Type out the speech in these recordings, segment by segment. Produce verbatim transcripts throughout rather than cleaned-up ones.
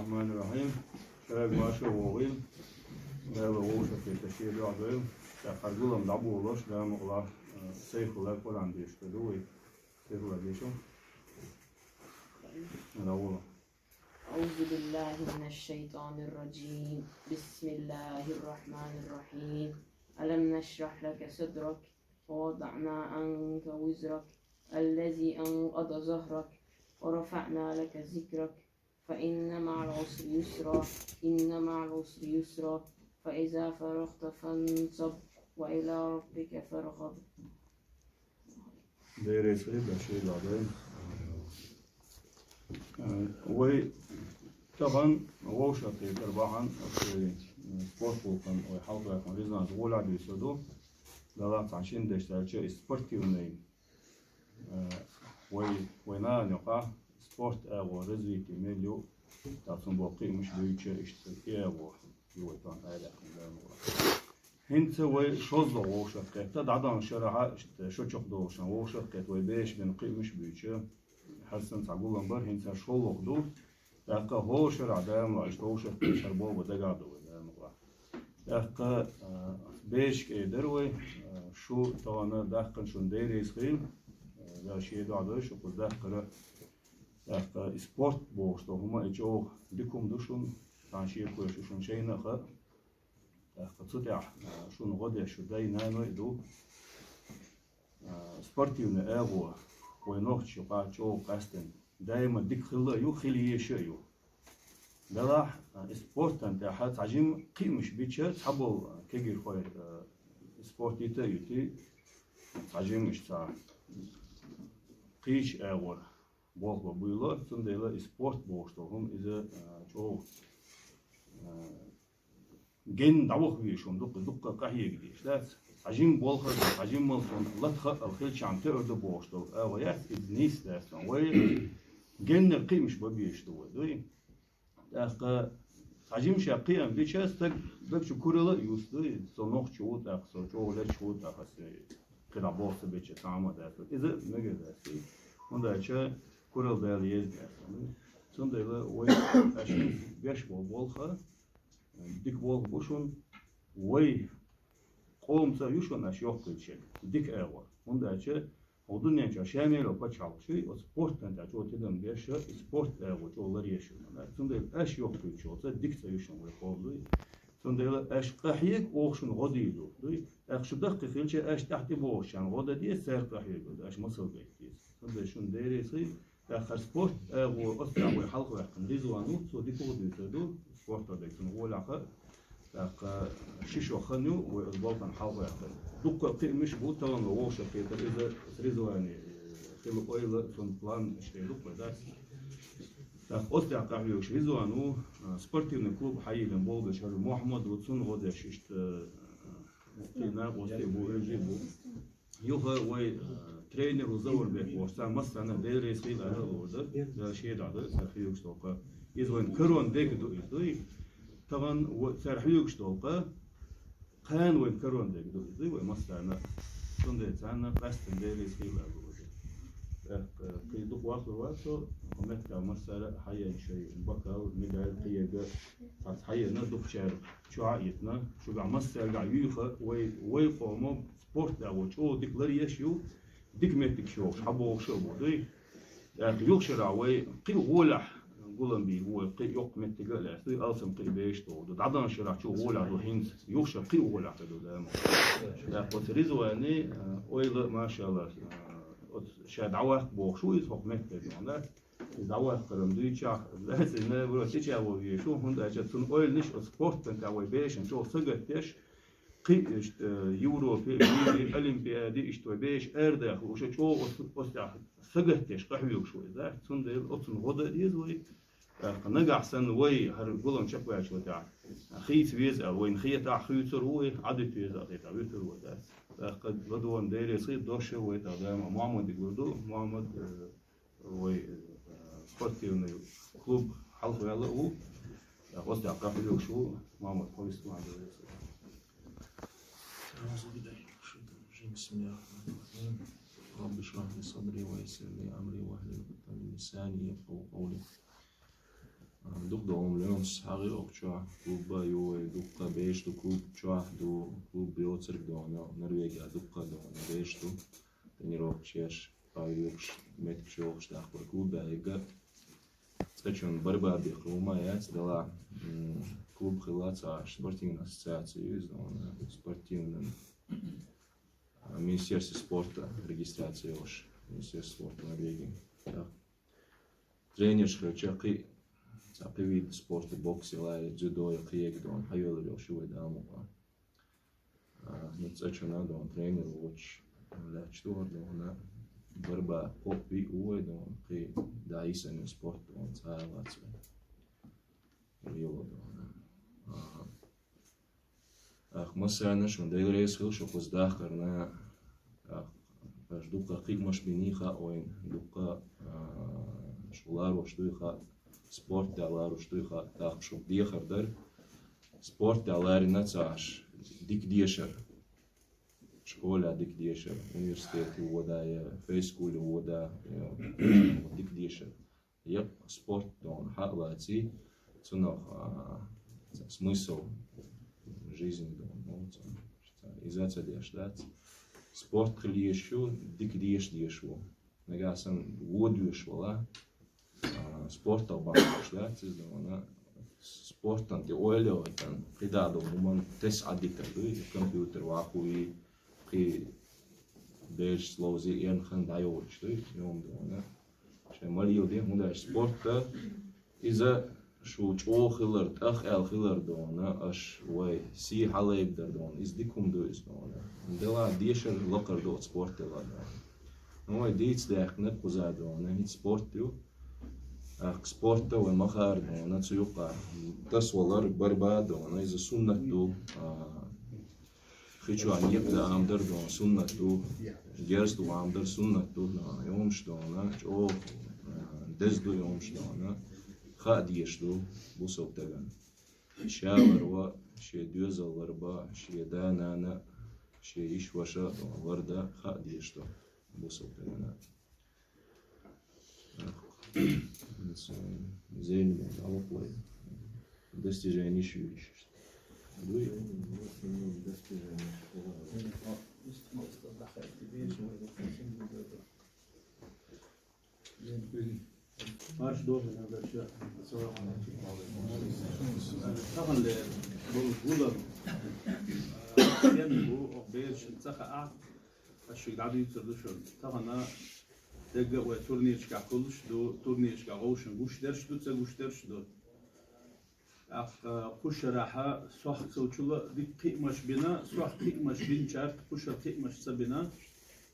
الرحمن الرحيم. Шайга ваша вогӀийла, Дала вовшахкхетар шен дуьхьа дойла. ТӀаккха гулам дӀаболош, Дала мукъалахь, э, Сайфулла Къуръан дешар ду вай. Сайфулла, дешал. ДӀавола. أعوذ بالله من الشيطان الرجيم. بسم الله الرحمن الرحيم. ألم نشرح لك صدرك ووضعنا عنك وزرك الذي أنقض ظهرك ورفعنا لك ذكرك فإن مع العسر يسرا إن مع العسر يسرا فإذا فرغت فانصب وإلى ربك فارغب. Дера реза хилда шайга дойла. Э, вай тахан вовшахкхетар бахьан, вай, э, спорт вулкан, вай хьалхаваьккхина Ризвана гӀолехь дуьйцур ду. Далла цхьан шин дешдалча, и спортивный, э, вай, вай нахана юкъахь спорт агӀо развитие мел ю, цхьа цунна болу кхиамаш буьйцуш, иштта и агӀо ю вай тахана арадаьккхина, Дала мукъалахь. ХӀинца вай шозлагӀа вовшахкхетта, дӀадаханчу шарахь иштта шо чекхдолушехь вовшахкхетта, вай бераш бина кхиамаш буьйцуш, хӀара санна цхьа гулам бара, хӀинца шолгӀа ду. ТӀаккха хӀора шарахь, Дала мукъалахь, иштта вовшахкхетар болх бан дагахь ду вай, Дала мукъалахь. ТӀаккха, а, берашка эр дара вай, а, шу тахана даьккхина шуна Дела реза хуьлда, а, Дала шен дуьхьа дойла шу кхуза даьккхинарг. ТӀаккха и спорт бохуш долу хӀума, и чӀогӀа дика хӀума ду шуна, цхьана шеко йолуш ю шуна шайна а хаьа. ТӀаккха цу тӀехь, а, шуна гӀо деш шу дай-наной а ду. А, спортивный агӀо вай нохчашна юкъахь чӀогӀа къаьстина, даима дика хилла а ю, хила езаш а ю. Делахь, а, и спортан тӀехь цхьа жима кхиамаш бича, цхьаболу, а, кегийрхой, а, спорт йита а йитий, цхьа жима иштта цхьа кхечу агӀор болх бан буйла, цундела и спорт бохуш долу хӀума иза, а, чӀогӀа, а, генна дӀаваха везаш хӀума ду-кх, дуккха къахьега дезаш дац. Цхьа жима болх а, цхьа жимма а цунна лата хаал хилчахьана тоьар ду бохуш долу агӀо яц, иза нийса дац. Вай геннара кхиамаш бан безаш ду вай, дуй? ТӀаккха цхьа жима ша кхиам бича, стаг даг чу куралла а юсту, со нохчи ву, тӀаккха со чӀогӀа лечкъа ву, тӀаккха аса кхидӀа болх ца бича, цхьа хӀума а дац. Иза мегар дац. ХӀунда аьлча куралла бала еза дац. Цундела вай аша беш болу болх а дика болх бу шуна, вай къоман цӀа ю шуна аша йоккхуьйтуш ерг, дика агӀор. ХӀунда аьлча хӀокху дуьнен чохь ша мел йолу пачхьалкхаш ю, оцу спортан тӀехь чӀогӀа тидам беш, и спорт агӀо чӀогӀа ларъеш ю. Цундела аша йоккхуьйтуш йолу цӀа дика цӀа ю шуна вай къоман, дуй. Цундела аша къахьега, оха шуна гӀо дийр ду, дуй. ТӀаккха шу даккхий хилча, аша тӀаьхьа тӀебогӀучарна гӀо дан деза, цаьрга къахьега, аша масал гайта деза. Цундела шуна Дела реза хуьлда. ТӀаккха хӀара спорт агӀо оцу тӀехь вай хьалхаваьккхина Ризван ву, цо дика а дуьйцур ду, спорто дерг цунна гӀолехь хаьа. ТӀаккха ши шо хан ю вай оцу балхана хьалхаваьккхина. Дуккха кхиамаш бу, тахана вовшахкхетар иза, оцу Ризване, э, хилла ойла, цунна план иштта ду-кх вай, дац. ТӀаккха оцу тӀехь къахьоьгуш Ризван ву, а, спортивный клуб хьайиллина болх беш хӀара Мухьаммад ву, цунна гӀо деш иштта, а, кхин а накъостий бу, вежарий бу. Юха вай, а, тренер ву Заурбек бохуш, царна массарна а Дела реза хуьлда аьлла а лур дара, Дала шен дуьхьа дойла цара хьоьгуш долу кхаъ. Иза вайна карорна дерг ду иза, дуй. Тахана ва-, цара хьоьгуш долу кхаъ, кхана вайна карорна дерг ду иза, дуй, вай массарна а. Цундела царна а къаьсттина Дела реза хуьлда аьлла а лур дара. ТӀаккха, а, кхин дукха вахлур вац со, хӀокху меттехь массара а хьаена шайн бокал, медаль, кхин ерг, цхьацца хьаена, дукхачара чохь а йитина, шуьгахь массаьргахь юьйха, вай, вай къомо спорт агӀо чӀогӀа дика ларъеш ю, дика меттигаш йохуш, хьабогӀуш а бу, дуй. ТӀаккха юха шарахь вай кхин а гӀолехь гулам бийр бу вай, кхин а йоккха меттиг а лаьцна, дуй, алсам кхин а беш а догӀу ду. ДӀадаханчу шарахь чӀогӀа гӀолехь ду хӀинца, юха шарахь кхин а гӀолехь хир ду, Дала мукъалахь. ТӀаккха оцу Ризване, а, ойла, машалла, а, оцу ша дӀаваккха бохуш ву иза хӀокху меттехь, дац? Иза дӀаваккхаран дуьйцучохь, лаьцна, наоборот, чӀогӀа вовзийша ву, хӀунда аьлча цуьнан ойланаш оцу спортан тӀехь вай бешан чӀогӀа сагатдеш, кхин а иштта, э, Европе, мире, Олимпиаде, иштта вай бешан арадаха лууш, чӀогӀа оцу, оцу тӀехь сагатдеш къахьоьгуш ву иза, дац? Цундела оцунна гӀо дан а деза вай. ТӀаккха нагахь санна вай хӀара гулам чекхваьллачул тӀаьхьа хийца веза аьлла, вайна хетахь хуьйцур ву вай, Ӏадуьту веза аьлла хетахь вуьтур ву вай, дац? ТӀаккха ладогӀарна Дела реза хуьлда, дош а вай тӀаккха Мухьаммаде лур ду, Мухьаммад, э, вай, э, спортивный клуб хьалхаваьлла а ву. ТӀаккха оцу тӀехь къахьоьгуш ву Мухьаммад, хьо вистхуьлда, Дела реза хуьлда. أعوذ بالله من الشيطان الرجيم. بسم الله الرحمن الرحيم. رب اشرح لي صدري ويسر لي أمري واحلل عقدة من لساني يفقهوا قولي. А, дукха Дом Лёнс хьагӀи охча клуба ю вай дукха беш ду клуб чохь ду, клуб йоцург дона, Норвегия дукха дона беш ду. Тренировка чеш, павюкш, метк чохш дахпар клуб яйга. Цачун барбаби клума яц дала, м, клуб хила цаш спортивная ассоциация ю, дона, спортивный, а, министерство спорта регистрация уж, министерство спорта Норвегии. Так. Тренерш хилча кхи, цхьа кхи вид спорта, бокс, лай, дзюдо, я кхиег дона, хьайолар йолуш вай дамукъа. А, ну, цачуна дона тренер вуч, лач тугар дона, барба кхоппи увай дона, кхи даисани спорт дона, цхьа лац вай. Йола дона. А, Ах, массарна шун Дела реза хила шу кхуза дахкарна. Ах, аш дукха кхиъмаш бини хаъ вайн, дукха, а, шу ларош дуй хаъ, спорт да ларош дуй хаъ, тахка шу дехар дар. Спорт да ларина ца аш, дик дешар. Школа дик дешар, университет вода, я фейскул вода, я дик дешар. Еп, спорт дона хьа а лаций, цунах, а, смысл жизни дона, ну, ца, ца, иза ца деш дац. Спорт хила еш ю, дика деш деш ву. Нагахь санна вон доьш вала, а, спортал бахьаш дац, иза дона, спортан тӀе ойла йойтан, кхидӀа дона, хӀуман тес Ӏадитар дуй, компьютер ваккхуй, кхи беш словзи, эн хан дӀайогӀучу дуй, йом дона. Шайн малийла де, хӀунда аьлча спорта иза шу чӀогӀа хилар, тӀах аьлла хилар дона, аш вай сий хьалайб дар дона, иза дика хӀума ду иза дона. Дела дешар лакхара ду оцу спорт дела дона. Ну, вай дийца даьккхина кхуза дона, хӀинца спорт ю. Ах, спорта вай махара дона, цу юкъа тасвалар, барба дона, иза суннат ду. А, Хи чохь некъа дан ам дар дона суннат ду, герз ду ам дар суннат ду, йомаш дона, чӀогӀа, а, деза ду йомаш дона, хаа дезаш ду бусалба дагана. Ша ларва, шен доьзал ларба, шен да-нана, шен йиш-ваша ларда хаа дезаш ду бусалба дагана. Зелимон, алапой. Достижениш юйш. Дуй? Марш должен обращаться. Таханле болу гулам. Ен бу, ох, бершин цаха а. Аш шуьга дӀадуьйцур ду шуна. Тахана дегга а вай турнирашкахь хуьлуш ду, турнирашкахь вовшан гуш дерш ду, ца гуш дерш ду. ТӀаккха кхушарахьа сох хилчула дика кхиамаш бина, сох кхиамаш бинчарт кхушара кхиамаш ца бина,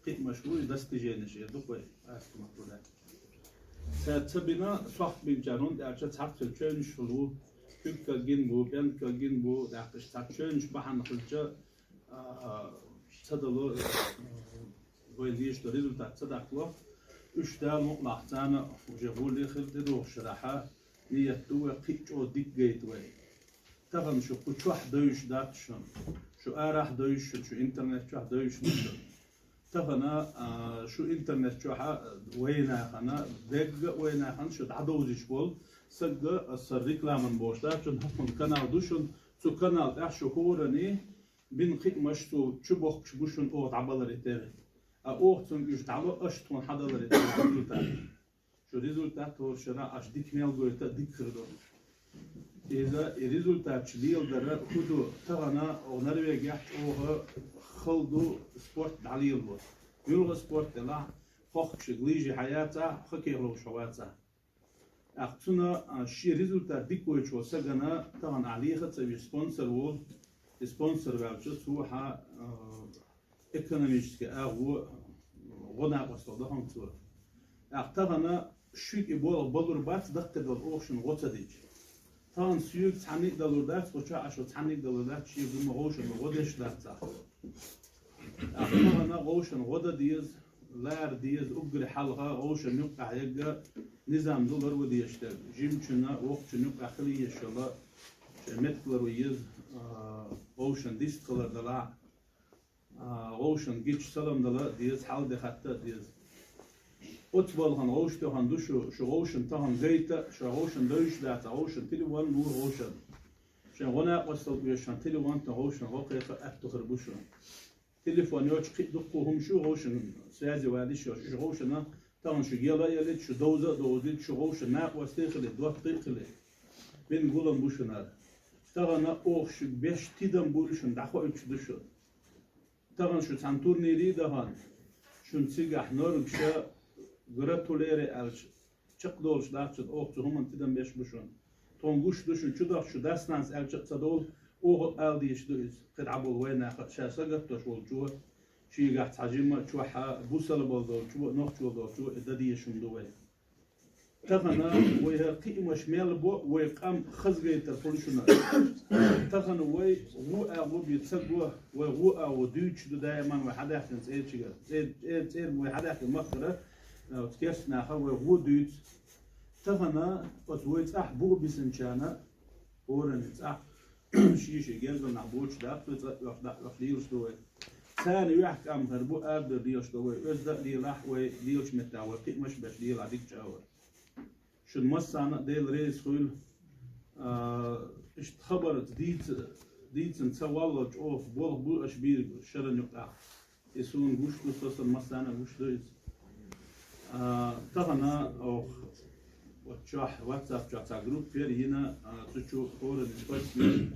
кхиамаш ву и достиженеш, я дукха вай астамах ву дац. Ца, ца бина, сох бинчарна, хӀунда аьлча цхьацца чоьнаш хуьлу, куьг каггин бу, пӀенг каггин бу, тӀаккха иштта цхьа чоьнаш бахьана хилча, а, ца дало, вайн дезаш долу результат ца даккхало. Уьш Дала мукъалахь царна уже гӀоле хила тӀедогӀуш шарахьа, ният ду вай кхин а чӀогӀа дика гайта вай. Тахана шу кху чохь девзаш дац шуна. Шу арахь девзаш шуна, шу интернет чохь девзаш ду шуна. Тахана, а, шу интернет чохьа вайнахана, дегга а вайнахана шу дӀадовзуьйтуш болу, сагга, а, сан рекламан бохуш дац шуна, хӀокхунна канал ду шуна, цу канал тӀехь шу хӀорани, бина кхиамаш цо чу бохкуш бу шуна оха дӀабаларе тера. А оха цунга уьш дӀало, аша тхуна хьадаларе тера результат. Шу результат хӀора шарахь аша дика мел гойту а дика хир ду. Иза и результаташ леладара хӀун ду, тахана оха Норвегехь чӀогӀа хала ду спорт дӀалело. Муьлха спорт делахь, хохкуш лийжи хьаяцахь, хоккей ловш хьо вацахь. ТӀаккха цуьнан, а, шен результат дика гойтуш волу сагана тахана ахь леха а ца веш спонсор волу, и спонсор ваьлча, цо хьан, а, экономически агӀо, гӀо накъосталла до хьуна цо. ТӀаккха тахана шуьга и болх балур бац, даккхийдолу оха шуна гӀо ца дича. Тахана соьга цхьаьнниг а далур дац, кху чохь а шу цхьаьнниг а далур дац, шен гума вовшашна гӀо деш дац цхьа. ТӀаккха тахана вовшашна гӀо дан деза, лара деза, уггаре хьалха вовшашна юккъехь ерг низам ду ларван дезаш дерг. Жимачунна, воккхачунна юккъехь хила езаш йолу, шайн меттиг ларван еза, а, вовшашна дистхилар далахь, а, вовшашна гича салам дала а деза, хьал де хатта а деза. Оцу балхана гӀовшах тоьхна ду шу, шу гӀовшан тахана гайта, шу гӀовшан девзаш дац, гӀовшан телефон лур гӀовшан. Шайн гӀо накъостал оьшу шун телефон тӀа гӀовшан гӀо кхайкха аьтту хир бу шун. Телефон йоцуш кхин а дуккха хӀума шу гӀовшан связи валийта йоцуш, уьш гӀовшана тахана шу гела а елийта, шу довза а довзийта, шу гӀовшан накъостий хилийта, доттагӀий хилийта. Бина гулам бу шунара. Тахана оха шуьга беш тидам буйла шун дӀахоуьйтуш ду шу. Тахана шу цхьана турнире а дахана, шун цигахь норгаш а, гратулере аьлча, чекхдолуш дац шу, оха цу хӀуманна тидам беш бу шуна. Тхуна гуш ду шун чу дахча, шу дас-нанас аьлча а ца довла, оха а ала дезаш ду иза. Кхин дӀа болу вайн наха а, ша сагатдеш волчо, шегахь цхьа жимма а чохь а, бусалба долчо а, нохчо долчо а, и дан дезаш хӀума ду вай. Тахана вай хӀара кхиамаш мел бо, вай къам хазгайтар хуьлу шуна. Тахана вай вон агӀо бен ца го, вай вон агӀо дуьйцуш ду даиман вай хьадаьхкина цӀерчигара, цӀер-, цӀер-, цӀер-, вай хьадаьхкина махкара, оцу керста наха вай вон дуьйцу. Тахана оцу вай цӀахь буха бисинчарна, хӀоранна цӀахь, шен-шен гергара нах боцуш дац, вай цӀа оьхуш, дӀа оьхуш лелаш ду вай. Царна юьхь кӀам хир бу, арадовла лелаш ду вай. Оьзда а лелахь, вай лелачу меттехь вай кхиамаш а беш лелахь дика чӀагӀвар. Шуна массарна а Дела реза хуьлда. А, иштта хабарца дийца, дийцина ца валлал чӀогӀа болх бу аша бийриг шеран юкъахь. И суна гуш ду, со санна массарна а гуш ду иза. А, тахана оха оцу чохь, WhatsApp чохь цхьа группа яра йина, а, цу чу хӀоранна спортсмен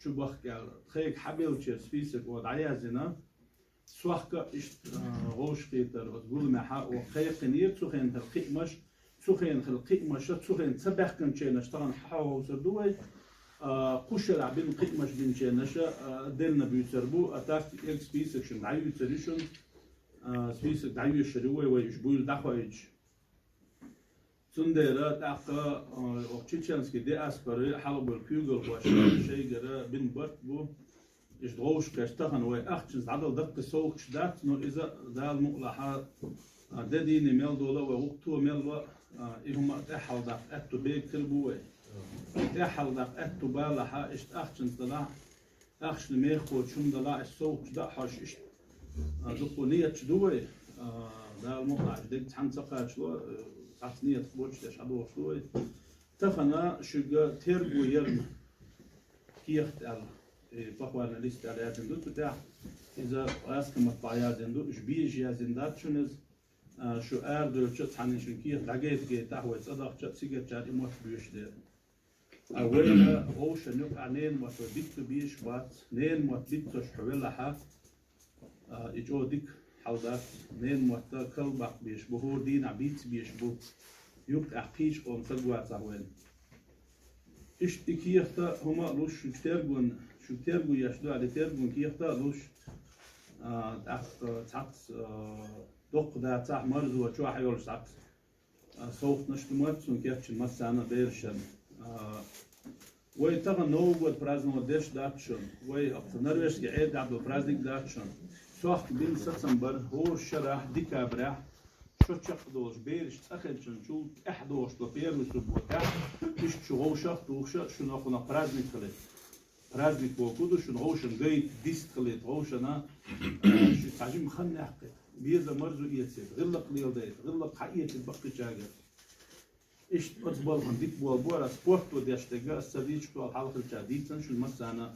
чу бахка аьлла. Тхайга хьабеллачеран список оха дӀаяздина. Сохка иштта, а, гӀовшахетар оцу гуламехь оха кхайкхинера, цу хенахь хилла кхиамаш, цу хенахь хилла кхиамаш, цу хенахь ца баьхкинчарнаш тахана хьахьовсур ду вай. А, кху шарахь бина кхиамаш бинчарнаш а, а, делла буьйцур бу, а, тахка эггара список шуна дӀаюьйцур ю шуна. А, список дӀайоьшур ю вай, вай уьш буйла дӀахоуьйтуш. Цундела тӀаккха, а, оха чеченский диаспорин хьалхабевлла куьйгалхоша шайгара бина барт бу. Иштта гӀовшахкхетча тахана вай ахчанца дӀадала даккхий совгӀаташ дац, но иза Дала мукъалахь, а, де дийне мел дола а вай, гӀуллакх то мел ван а, и хӀума тӀаьхьа хьаладаккха аьтту бега хир бу вай. ТӀаьхьа хьаладаккха аьтту балахь, иштта ахчанца далахь, ахчана мехкахочун далахь, иштта совгӀаташ дан а хьожуш иштта. А, дуккха нияташ ду вай, а, Дала мукъалахь, дерг цхьаьна ца кхачало, а, цхьацца нияташ боцуш деш хьадогӀуш ду вай. Тахана шуьга терго ярна кехат аьлла, и похвальный лист аьлла яздина ду цу тӀехь. Иза гӀаскхи маттахь яздина ду, уьш безаш яздина дац шуна иза. А, шу арадевлча а цхьанна шуна кехат дӀагайта-гайтахь, вай цӀа дахча а, цигара чара и мотт боьшуш дера. Ткъа вайна вовшашна юкъахь ненан мотт вай бицца безаш бац, ненан мотт биццалц хьо велахь, а, и чӀогӀа дика хьал дац, ненан мотт кхалбаккха безаш бу, хӀора дийнахь бийца безаш бу, юкъахь кхечу къоман ца гоча вайна. Иштта и кехат а хӀума а луш, шуьга тергон, шуьга терго еш ду аьлла, и тергон кехат а луш, а, тӀаккха цхьацца, а, доккха дацахь, марзо чохь йолуш цхьацца, а, совгӀаташ ду моьтту суна кечйина массарна а берашна. А, вай тахана Новый год праздновать деш дац шуна, вай оцу норвежский Ӏедал долу праздник дац шуна. Сохка бина сацам бара хӀора шарахь, декабрехь, шо чекхдолуш бераш цӀа хилчинчул тӀаьхьа догӀуш долу первый субботехь, иштта шу вовшах а тухуш а, шуна хӀокхунах праздник хилийта. Праздник бохург ду шуна вовшашна гайта, дист хилийта вовшашна, шу цхьа жима хан яьккхийта, беза марзо эцийта, гӀиллакх леладайта, гӀиллакх хьаэцийта баккхийчаьргара. Иштта оцу балхана дика болу бу ара, спорто деш дерг ас ца дийцича, хьалха хилча дийцина шуна массарна.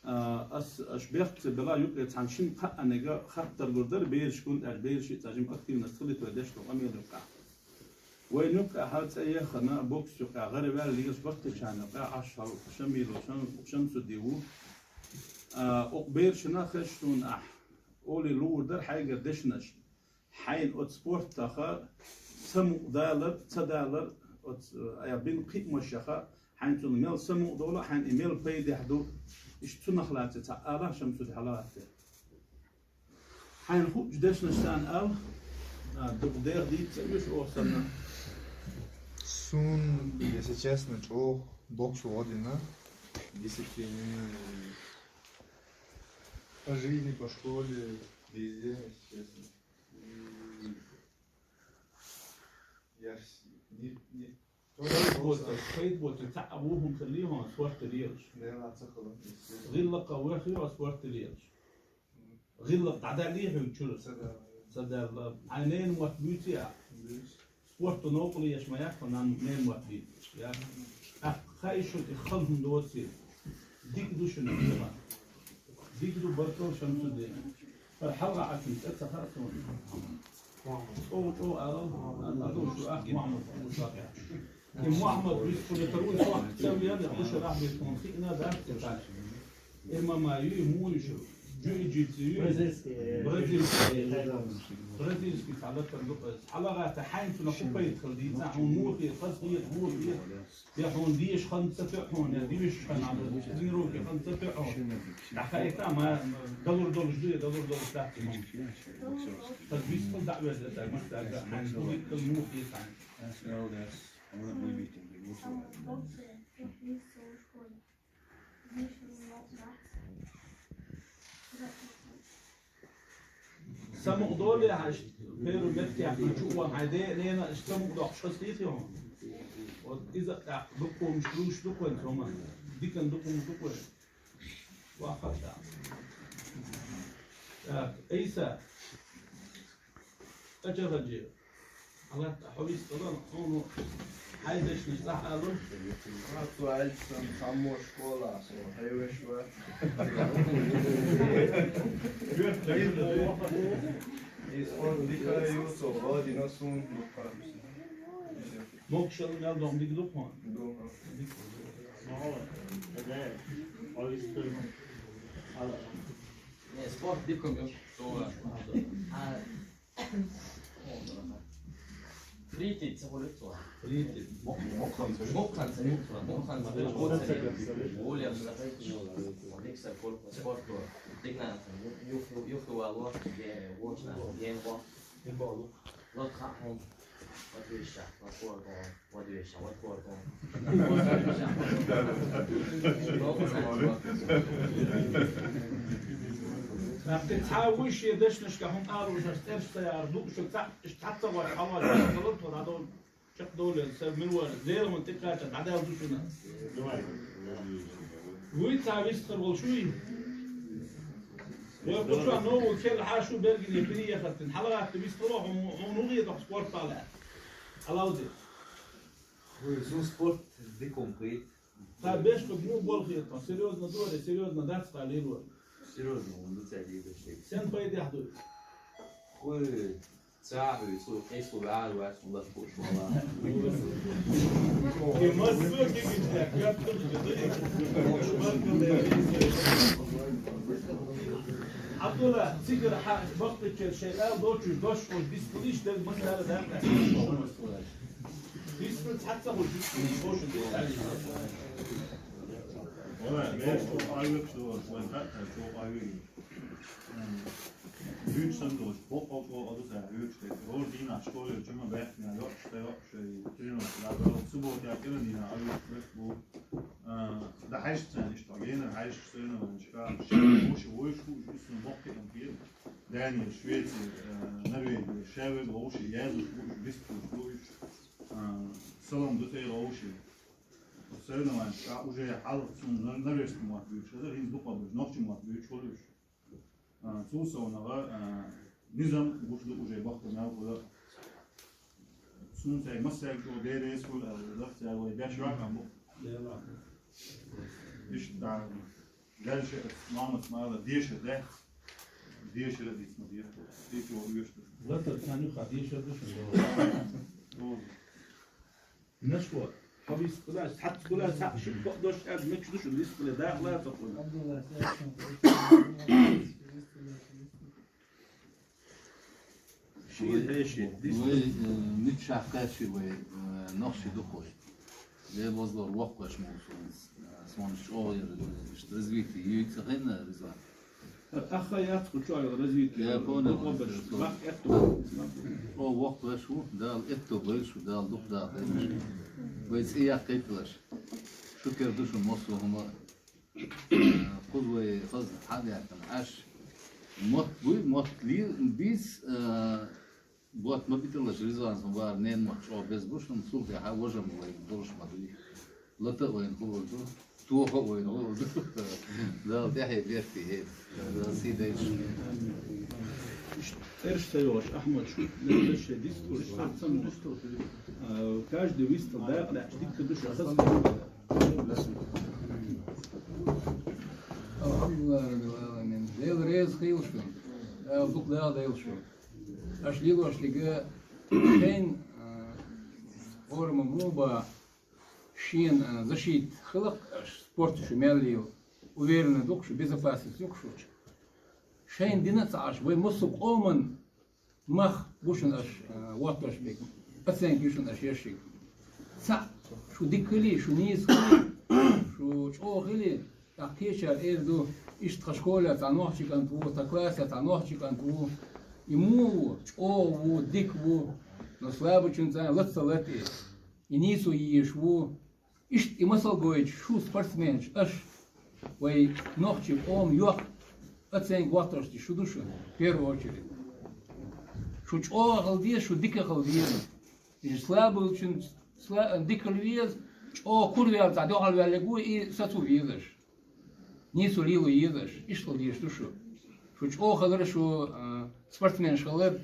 А, ас, аша бехк ца бела, юкъе цхьана шина-кхааннега хаттар лур дара берашка, хӀунда аьлча бераш а цхьа жима активность хилийта вай деш долу къамел юкъахь. Вайна юккъехь цӀа еххана бокс юкъахь гӀараваьлла лелаш баккхийчарна юкъахь Ӏаш хьал Шамилов Шам-, Шамсудди ву. А, оцу берашна хезаш суна ахь олий луур дара хьайгара дешнаш. Хьайна оцу спортаха самукъадалар, ца далар, оцу, а, бина кхиамашаха, хьайна цунах мел самукъадолу, хьайна и мел пайдехь ду, иштта цунах лаьцна цхьа ала, Шамсудди, хьала гӀаттий. Хьайна хуучу дешнаш царна ал, а, дукха деха дийца ца оьшу оха санна. Сун, если честно, чӀогӀа боксо гӀо дина. Дисциплина по жизни, по школе, везде, если честно. И я вс-, не, не, Пайда боцу, пайда боцу, цхьа а вухам хир ле хьуна спорт лелаш. Лела ца хала. ГӀиллакха вехий хьо спорт лелаш. ГӀиллакх дӀадаьллий хьуьнга чуьра? Ца да. Ца даьлла, хьайн ненан мотт буьйций ахь? Спорто новкъарле еш ма яц хьо, ненан мотт буьйцуш, я? ТӀаккха хаий шуна, и хала хӀума доций? Дика ду шуна, дика ду, баркалла шуна цу дена. ХӀара хьалха Ӏачун цӀе ца хаьа суна. ЧӀогӀа, чӀогӀа алал, а, а, ду шу, ах, Мухьаммад, ду шу, ах, я. И Мухьаммад вистхуьлуьйтур ву, и сохьта ца вена, кхуьша рахьбе тхуна хиъна дац, и кхаьча. Эр ма ма юй, муй шу? Джиу-джитсу юй? Бразильский. Бразильский. Бразильский цхьа латар ду, э, хьалагӀатта хьайна цунах кху пайда хила дийца, хьуна муха хета, хаза хета, вон хета. Я хьуна деша хан ца тоьа хьуна, я дивиш хан, а, тренировке хан ца тоьа хьуна. ДӀахаийта ма, далур долуш ду, я далур долуш дац хьуна. Хаза вистхила дӀа а веза, ца, мастагӀа, хьайна муха хета, муха хета хьайна. That's all, that's, I wanna be beaten, they go to. Самукъадоле хьан, первый меттехь хьан чу ван хьайн ден а, ненан а самукъадоккхуш хазахетий хьуна? Вот иза а тӀаккха дукха хӀумаш луш ду кхуьнца хӀума, дикан дукха хӀумаш ду кхуьнца. Ваххьа а тӀаккха. Так, Ӏийса. Ача хьаджи. Аллах хьо вистхила, хьуна хьайн дешнаш цӀахь алу. Ма цу Ӏийсан цхьаммо школа со хьевеш вац. Из хьуна дика ю, со гӀо дина суна дукха. Могушалла мел доху дика ду хьуна? Ду. Дика. Не, спорт дика ю. А, Фритид, ца хуьлуьйту? Фритид. Мукъ-, мукъ-, мукъханца, мукъханца, мукъханца, мукъханца, мукъханца, мукъханца, мукъханца, мукъханца, спорт, дикна, юх-, юх-, юхту вало, де, вочна, ген го. Лот хахун, лот виша, лот кордон, лот виша, лот кордон. Нах, цхьа вуй шен дешнашка хӀума алуш, ас тӀерш ца яр, дукха шу цхьаъ, иштта хьаца вара, хьавара, хьавара, хьавара, хьавара, чекхдолийна, са мила вара, Делан тӀекхача дӀадаьлла ду шуна. Вуй цхьа вистхир волуш вуй? Вай кху чохь нову керла хьан шу бергане пине яхаттина. ХьалагӀатта вистхир ву хьуна, хьуна вугӀе тоху спорт пала. Алавди. Вуй, сун спорт дикум хит. Ца беш ду муха болу хетахь, серьёзно дора, серьёзно дац кхаллиро. Серьёзно, он ду цаьрга деш. Сен пайдехь ду? Хуй, ца хуй, цу, кхин цу ваьлла вац, он лаш буш вала. И массо кигича, гаттар. Абдулла, цигара хьа, баккхича шайн ала доцуш, дош, ош дисплиш, дер, масала, да? Дисплиш, хьаца, ош дисплиш, ош дисплиш. Вала, веш, то айвек, то, вай, то айвек. Юч сан дош, бо, бо, бо, а, то, юч, те, рождина, школе, чума, бехня, йош, те, йош, тренер, да, да, суббота, я, кирандина, айвек, бо. А, да, хьаьжцӀа, иштта, генар хьаьжцӀа соревнованешка, ши, вуш, вуш, вуш, вуш, вуш, вуш, вуш, Дания, Швеция, а, Норвегия, шаьвега вовши, язуш, вуш, бистуш, вуш, а, салам ду тӀера вовши. Соревнованешка уже хьалха цунна нор-, норвежский мотт буьйцуш хилла, хӀинца дукха болуш, нохчийн мотт буьйцуш хилла уьш. А, цул совнагӀа, а, низам гуш ду уже бахка мел хуьлу. Цунна цаьрга массаьрга чӀогӀа дерриг хуьлу аьлла, цаьрга вай беш ваьккхина бу. Иштта да, дальше Мамас мала дешар дац, дешар а дийца ма деза. Дийца вогӀу оьшуш ду. Латар царна юха дешар ду шуна. Наш во, хьо вистхила, цхьацца гула, цхьаъ шиъ кхоъ дош аьлла, мича ду шуна вистхила, даха лаца кхуьнан. Шен хьеший, вай, э, миччахь кхаьччи вай, э, нохчий ду хой. Вай бозлор воккхаш ма ву суна, э, суна чӀогӀа яра, э, иштта развитие юй ца хенна, Ризван. Аха яц кху чохь развитие. Я понял. Бакъ, бакъ этто. О, воккхавеш ву, Дала этто бойла шу, Дала дукха даха дайла шу. Вай цӀе яккхийталаш. Шукер ду шуна массо а хӀума. Кхуза вай хаза хьадаьккхина. Аш мотт буй, мотт ли-, бийц, а, мотт ма биталаш, Ризван сан бара, ненан мотт чӀогӀа беза бу шуна, цул тӀаьхьа важам вай долуш ма дуй. Лата а вайна хуур ду. Тоха вай, ну, Дала тӀехье беркате хьеда. Дала сий дайта шун. ЦӀераш ца йоахаш, Ахьмад, шу, нерваш шоай дисталуш, сац ца муш. А, каждый вистал дакъа даьча дика ду шо хаза. Алхьамдулиллахь, Раббил Ӏаламин. Даьла реза хийла шун. Дала дукха Дала дайла шун. Аша лелош дерг шоай, а, форма мо ба, шоай, а, защита хилар, аша спорт шу мел лела, уверенно ду-кх шу, безопасность ю-кх шу. Шоай дина а ца Ӏаш, вай массо а къаман мах бу шун аша, а, воттош берг, оценка ю шун аша еш ерг. Цхьаъ, шу дика хиле, шу нийса хиле, шу чӀоагӀа хиле, тӀаккха кхечар эр ду, иштта тха школе цхьа нохчий кӀант ву, тха классе цхьа нохчий кӀант ву. И во ву, чӀоагӀа ву, дика ву, но слабачунца лата ца латте. И нийсо езаш ву. Иштта и масал гойташ, шу спортсменаш, аша, вай нохчий къам йоккха оценка воттош дерг шу ду шу, в первую очередь. Шу чӀоагӀа хила деза, шу дика хила деза. И слабачун сла-, дика хила веза, чӀоагӀа кура ваьлла, цхьа дуьхьал ваьлларг ву, и сацо везаш. Нийсо лело езаш, иштта хила дезаш ду шу. Шу чӀоагӀа хилар, шу, а, спортсменаш хилар,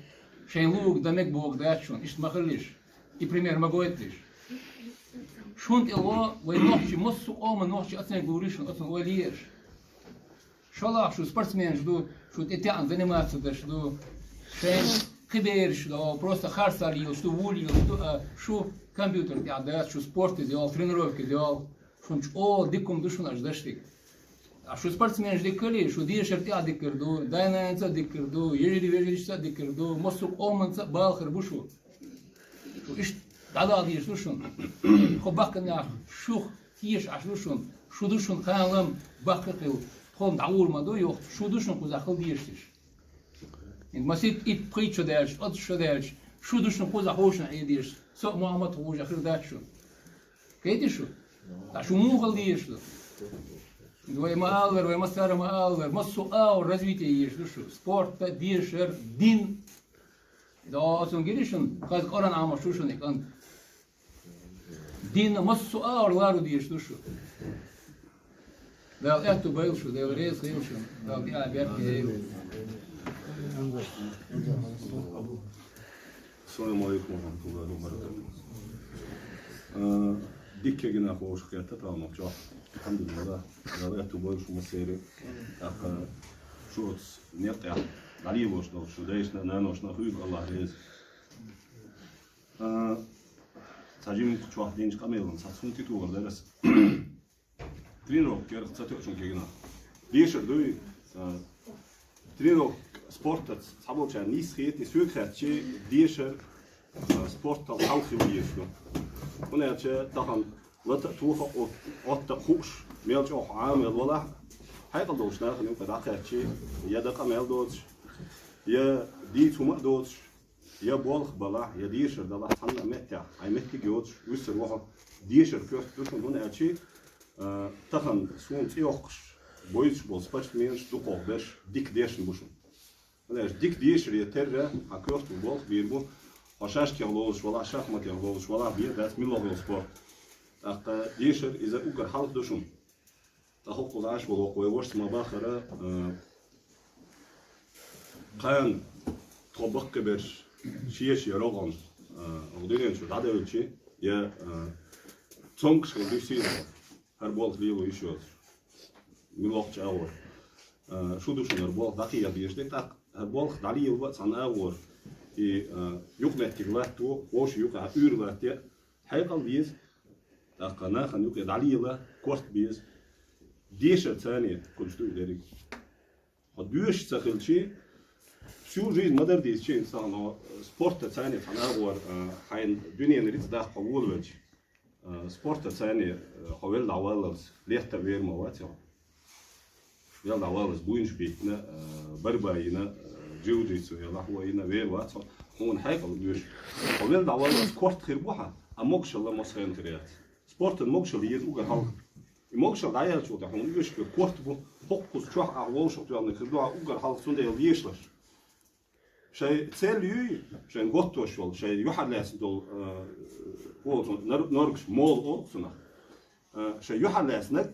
шоай лувргда мегаргбола дац шун, иштта ма хилалаш. И пример ма гойталаш. Шун тӀехьа вай нохчий, массо а къаман нохчий оценка лур ю шун, оцунна ойла е аша. ШоллагӀа, шу спортсменаш ду, шу тӀетаьӀӀана заниматься деш ду, шоай кхы бераш ду, просто харцахьа лелаш ду, вуй лелаш ду, а шу компьютер тӀа дац, шу спортаца йола, тренировкаца йола. Шун чӀоагӀа дика хӀама ду шун аша деш дерг. А шу спортсменаш дика хиле, шу дешар тӀехьа дикагӀа ду, дай-нанаца а дикагӀа ду, йижарий-вежарашца а дикагӀа ду, массо а къаманца а балхара бу шу. Шу иштта дӀадала дезаш ду шун. Кхо баккхий нах шух теша Ӏаш ду шун. Шу ду шун кхалам, баккхий хила. Тхона дӀагӀур ма ду, йоах, шу ду шун кхузахь хила дезаш. Масийтта итт-пхийтта шо даьлча, ткъаь итт шо даьлча, шу ду шун кхузахь ховшина Ӏе дезаш. Со а, Мухьаммад а ховш хир дац шун. Кхетий шу? ТӀаккха шу муха хила дезаш ду? Вай ма аллара, вай массара ма аллара, массо а агӀор развитие езаш ду шу. Спорт а, дешар а, дин а. Да, оцунна гирий шун, хаза Къуръан Ӏамош ду шун и кӀант. Дин а, массо а агӀор лару дезаш ду шу. Дала аьттув бойла шу, Дала реза хийла шун, Дала тӀехьа беркате йойла. Ассаламу Ӏалайкум ва рахьматуллахӀи ва баракатухӀ. А, дика кегий нах вовшах хетта тхона чӀоагӀа. АлхьамдулиллахӀ, Дала аьттув бойла шу массеран. ТӀаккха шу оцу некъ тӀехь дӀалелош долчу шу дайшна а, наношна а хуьйга АллахӀ реза. А, цхьа жимма чохь динчу къамелан цхьацца хӀума тӀетухур дара ас. Тренировка кхерах ца тоьучун кегий нах. Дешар дуй, а, тренировка спортаца цхьаболчарна нийса хетий, соьга хаьттича, дешар, а, спортал хьалха хила езаш ду. ХӀунда аьлча тахана лата а, тоха а, от-, отта а хууш, мел чӀогӀа Ӏамавелла валахь, хьекъал долчу нахана юкъа дӀакхаьчча, я дан къамел доцуш, я дийца хӀума а доцуш, я болх балахь, я дешар далахь, цхьанна а меттехь, хьайн меттиг йоцуш, вуьссур ву хьо. Дешар коьрта ду шуна, хӀунда аьлча, а, тахана суна цӀе йоккхуш, бойзуш болу спортсменаш, дукхох берш дика дешна бу шуна. ХӀунда аьлча дика дешаре терра, хьан коьрта болх бийр бу, хьо шашкех ловзуш валахь, шахматех ловзуш валахь, бен дац муьлха йолу спорт. ТӀаккха дешар иза уггар хьалха ду шуна. Ткъа хӀокхуза Ӏаш волу воккха вай вашас ма-баххара, а, кхана тхо баккхийберш шеша я рогӀана, а, хӀокху дуьнен чу дӀадевлча, я, а, цомгуш хила дуьсийла, хӀара болх лело йиш йоцуш. Муьлххачу агӀор. А, шу ду шуна хӀара болх дӀакхехьа дезаш дерг, тӀаккха хӀара болх дӀалело а цхьана агӀор. И, а, юкъаметтиг латто, вовшийн юкъахь уьйр латто, хьекъал деза. ТӀаккха нахана юкъе дӀалела, корта беза. Дешар царна хуьлуш ду и дерриг. Хьо доьшуш ца хилчи, всю жизнь ма-дарра дийцичи, инсан, но спорта царна цхьана агӀор, а, хьайн дуьненан рицкъ даккха хьо волавелча, а, спорта царна, а, хьо велла дӀаваллалц, летта а вер ма вац хьо. Велла дӀаваллалц буйнаш биттина, а, борьба йина, а, джиу-джитсу я лахьо йина вер вац хьо, хьуна хьекъал оьшу. Хьо велла дӀаваллалц корта хир бу хьан, а могушалла мосхена хир яц. Спортан могушалла еза уггар хьалха. И могушалла дӀаяьллачул тӀаьхьа хьуна оьшург корта бу, хӀокхуза чохь ахь вовшах тоьхнарг хир ду хьан уггар хьалха, цундела ешалаш. Шайн цель юй, шайн готтош йолу, шайн юьхьарлаьцна долу, а, олу цунах, нар-, норгаш, мола олу цунах. А, шайн юьхьарлаьцнарг,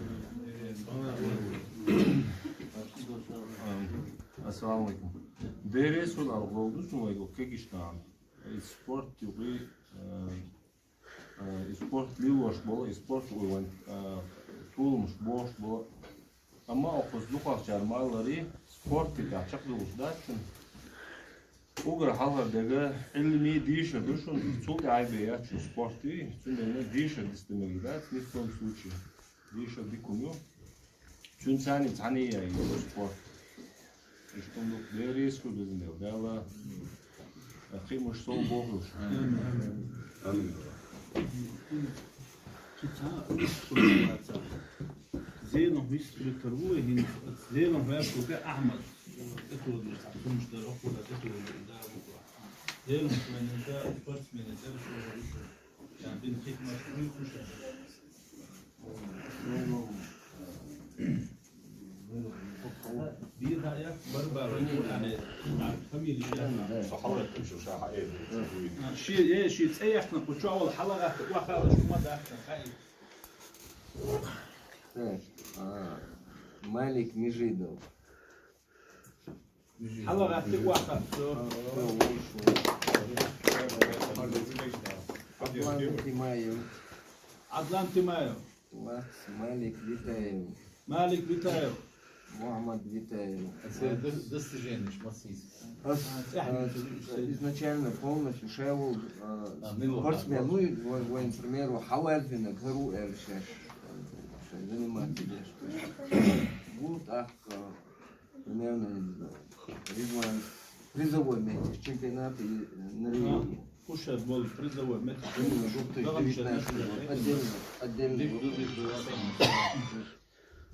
Ассаламу алейкум. Деррес хул алгъалдус мугайгу кегишнаан. Э, спорт югъи, э, э, спорт лилош бола, спорт уйван, э, тулмуш бош бола. Амма окъус дукъах чармаллари спорт кита чакъдулуш дачун. Угра халхар дега илми диша душун, цул тӀе айбе ячун спорт ви, цун дене диша дистемеги дац, ни в коем случае. Диша дикум ю. Цун цани цани я ю спорт. Иштунлук деррес хул безин дела. Дала химуш сол бохуш. Амин. Зелом вистует торгуя, зелом вяшкука Ахмад. Это вот, потому что рохула, это вот, да, рохула. Зелом спортсмен, спортсмен, это что, что? Я бин хитмаш, ну, слушай. Бир гьая, бар-бар, яни, фамилия. Сахават, шу шаха, э, ши, э, ши цӀе яхна, къучавал хӀалагъат, вахала шума дахна, хай. Так, а, Малик Мижидов. ХӀалагъатти ваха. Адлан Тимаев. Адлан Тимаев. Лахс Малик Витаев. Малик Витаев. Мухаммад Витаев. Это до-, достижение, шмасис. Ас-, А, э, изначально полностью шел, э, А, ну, спортсмен, ладно. Ну, и вой-, воин, к примеру, хавальдина, гару эр шеш, э, заниматься деш. Вот так, э, примерно, не знаю, Ризван, призовой месте с чемпионата и, э, Норвегии. Слушай, бол призовой, мет. Отдельно, отдельно.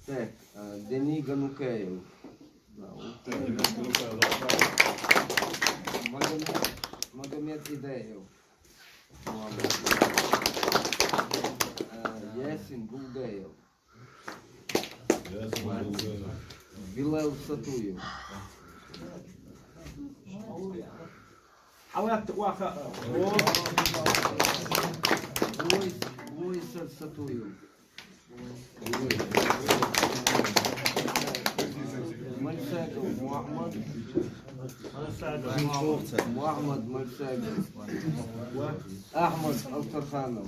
Так, а, Дени Ганукаев. Да, вот так. Магомед, Магомед Идаев. Э, Ясин Булдаев. Билал Сатуев. Алат Ваха. Луис, Луис Сатуев. Мальсагов Мухаммад. Мухаммад Мальсагов. Ахмад Алтарханов.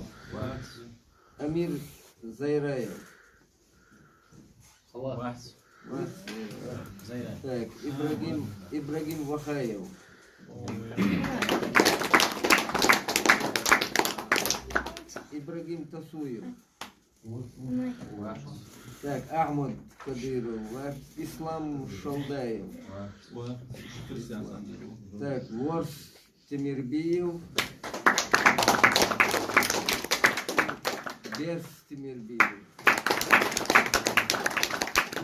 Амир Зайраев. Так, Ибрагим, Ибрагим Вахаев. Ибрагим Тасуев. Так, Ахмад Кадыров, Ислам Шалдаев. Так, Ворс Темирбиев. Берс Темирбиев.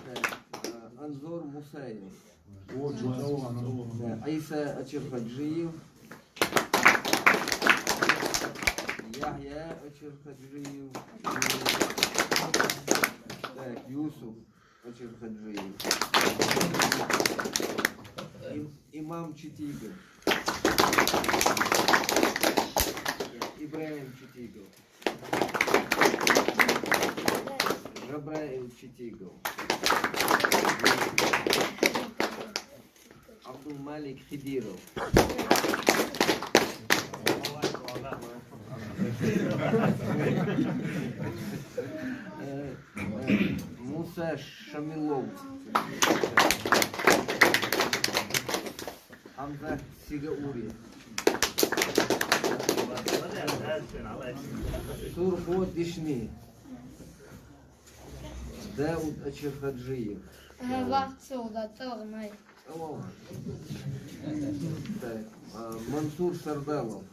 Так, а, Анзор Мусаев. Да, Иса Ачирхаджиев. Яхья Ачирхаджиев. Так, Юсуф Ачирхаджиев. Им-, Имам Читигов. Ибраим Читигов. Жабраил Читигов. Абдулмалик Хидиров. Э, э, Муса Шамилов. Хамза Сигаури. Сурхо Дишни. Дауд Ачирхаджиев. Э, вахт суда, целый май. О. Так, а, Мансур Сардалов.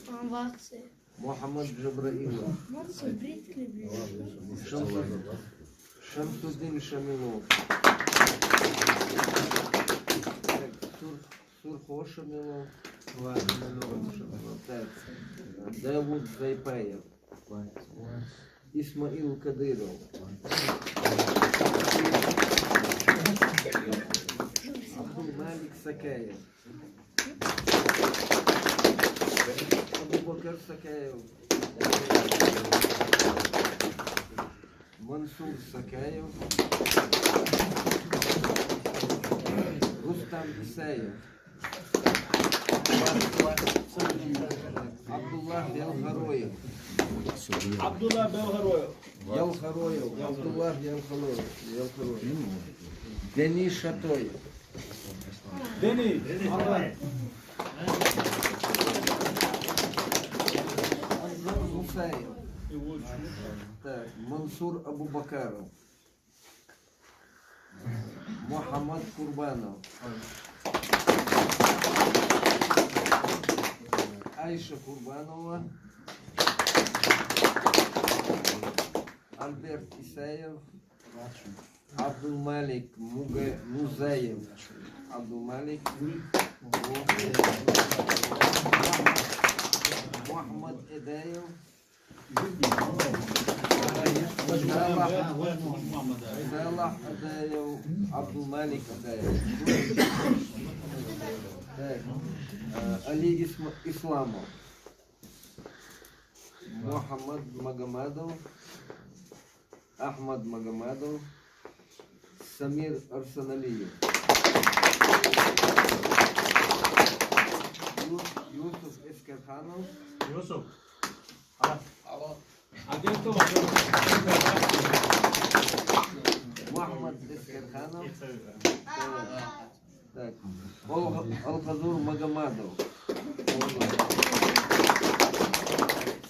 А, вахт. Мухаммад Джабраилов. Шамсу-, Шамсудин Шамилов. Так, Сур-, Сурхо Шамилов. Так, Давуд Зайпаев. Исмаил Кадыров. Абдулмалик Сакаев. Абубакар Сакаев. Мансур Сакаев. Рустам Исаев. Абдулла Белгороев. Абдулла Белгороев. Ялхароев. Абдулла Ялхароев. Ялхароев. Дени Шатоев. Дени. Анзор Мусаев. Так, Мансур Абубакаров. Мухаммад Курбанов. Айша Курбанова. Альберт Исаев. Абдулмалик Муга-, Музаев. Абдулмалик. Мухаммад Эдаев. Салах, Салах Адаев, Абдулмалик Адаев. Так, э, Али Исма-, Исламов. Мухаммад Магомадов. Ахмад Магомадов. Самир Арсаналиев. Ю-, Юсуф Эскерханов. Юсуф. Мухаммад Эскерханов. Так. Ол-, Алхазур Магомадов.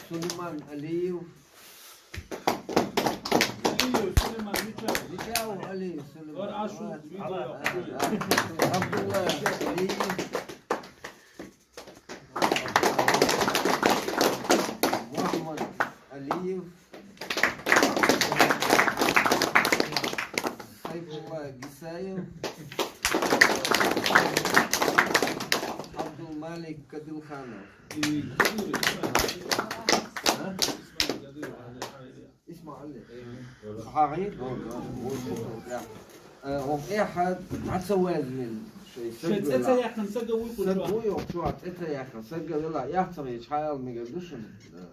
Сулейман Алиев. Алиев Сулейман, Мича. Мича Алиев Сулейман. Ор ашу, видео. Абдулла Алиев. Абдулмалик Кадилханов. А? Исмаил. Ага, да, да. Э, он эхад, нацавязмин. Шей цӀе ца яхъин сага вуй кучуа. Сага вуй, кучуа, цӀе ца яхъин сага вела, яхцар ич хаял мега душин. Да.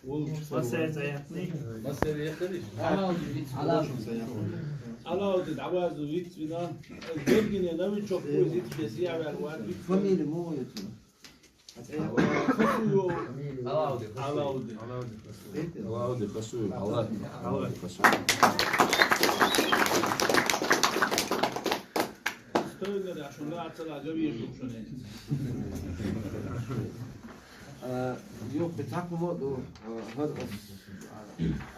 Масер яхни. Масер яхни. Алауди виц. Алауди, Авазу виц вина. Гергине новичок вуй виц, бес я вер вар виц. Фамилия му вуй? Алауди. Алауди. Алауди Хасуев. Алауди Хасуев. Алауди Хасуев. Стоит, да, шуна ацала гавиеш шуна. Э, ё, пятак мод, э, гьар, э,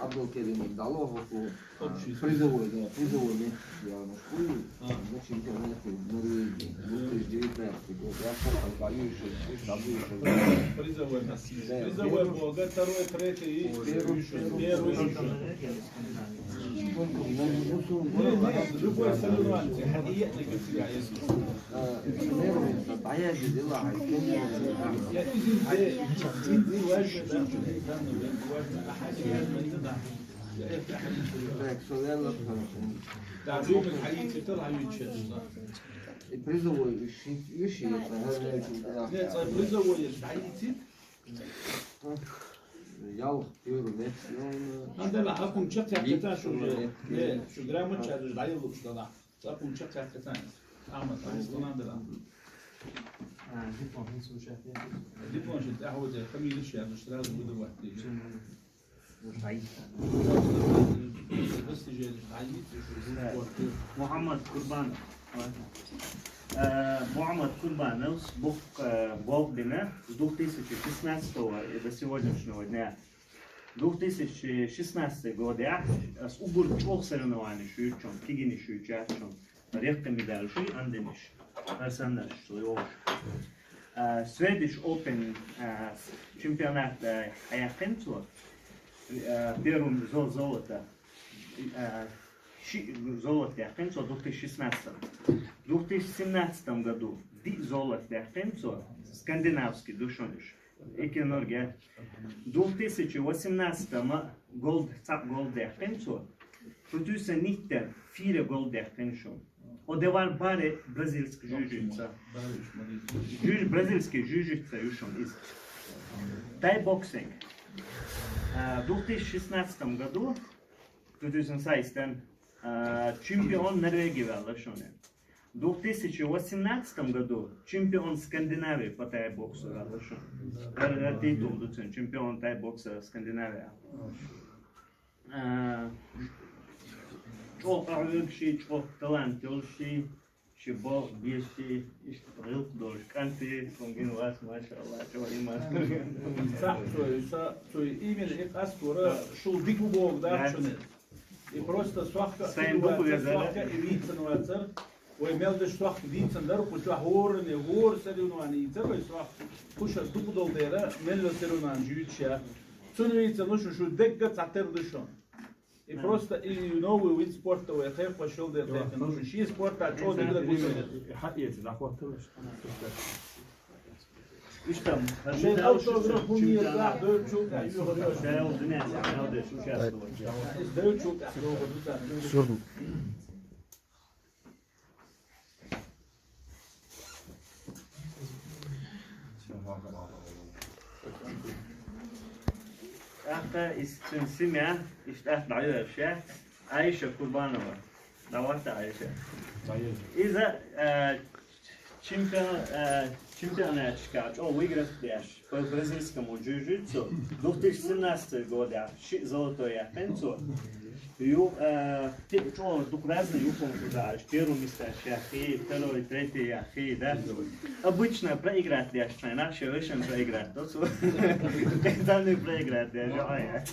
Абдулкерим дало хӀуку, э, призовой, да, призовой место, я на школе, на чемпионате Норвегии, две тысячи девятнадцатый год. Я сам там воюю, что, что там воюю, что. Призовой место. Да, призовой первый, бога, второй, третий и первый, первый, первый. Сколько? На, ну, сумма. Не, не, любой соревнование, хотите, для себя есть. И призовой ищи, ищи, это, не, это призовой ищи. Ял, пюр, нет, ну, надо ла, а кун чак, чак, это, что же, не, что грамота, что же, дай лучше, да. Цапун чакъ хӀяхкатани. Амма танис кунандира. А, диплом хӀин слушать. Диплом ши тӀехӀуде, фамилия ши, сразу выдавать. Достижение. Мухаммад Курбанов. Э, Мухаммад Курбанов с Бух-, э, Болдина с двух тысячи шестнадцатого и до сегодняшнего дня. Две тысячи шестнадцатый год, я, с угур чӀох соревнований шуьйчун, кигини шуьйчачун, рехка медаль шуй, андениш, арсанаш, шуй олуш. А, Swedish Open, а, с-, чемпионат, а, хӀяяхъин цо, а, первым зо-, золото, а, ши золото яхъин цо две тысячи шестнадцатом. Две тысячи семнадцатом году диъ золото яхъин цо, скандинавский душониш. Икинорге. Две тысячи восемнадцатом голд, цхьа голд яхъин цо. Шуьйцуьса ниттер фийра голд яхъин шу. Одевар баре бразильск жуьжуьца. Жуж-, бразильский жуьжуьца юшум из. Тайбоксинг. А, в две тысячи шестнадцатом году, две тысячи шестнадцатом, а, чемпион Норвегии валла шуне. В две тысячи восемнадцатом году чемпион Скандинавии по тайбоксу валла шу. Ра-, ра-, титул дуцун, чемпион тайбокса Скандинавия. А, чӀо къагӀвегши, чӀо талант йолши, ши бо беши, ишта гӀилкъ долуш кӀанти, кунгин вас, машалла, чӀо иман. Са, цо, са, цо именно и къастора, шул дигу бог, да, чуне. И просто сохка сайн духу везара, сохка и вицан вацар. Вай мел деш сохка вицан дар, куча хурни, хур соревнование ицар, вай сохка. Куша духу дол дера, мелло соревнование жуьча. Цун вицан лушу шу дегга цатер душон. И просто и новый вид спорта вай хай пошёл дер, ну, ши спорта чо дегга гуймер. Хай, эти, да, хватило. Иштам, шен автограф, чемпионат. Шен дунен, молодец, участвовать. Шурн. ТӀаккха исцун симя, иштта дӀайоьрша, Айша Курбанова. Давай, Айша. Иза, э, Чемпион-, э, чемпионатчика чӀо выиграть деш по бразильскому джиу-джитсу две тысячи семнадцатый года ши золотой яхъин цо. Ю, э, ти-, чӀо дукха разный юхум шудааш, первое место яхи, второй, третий яхи, да? Обычно проиграть деш, наше очень проиграть, то цо. Там не проиграть деш, а я.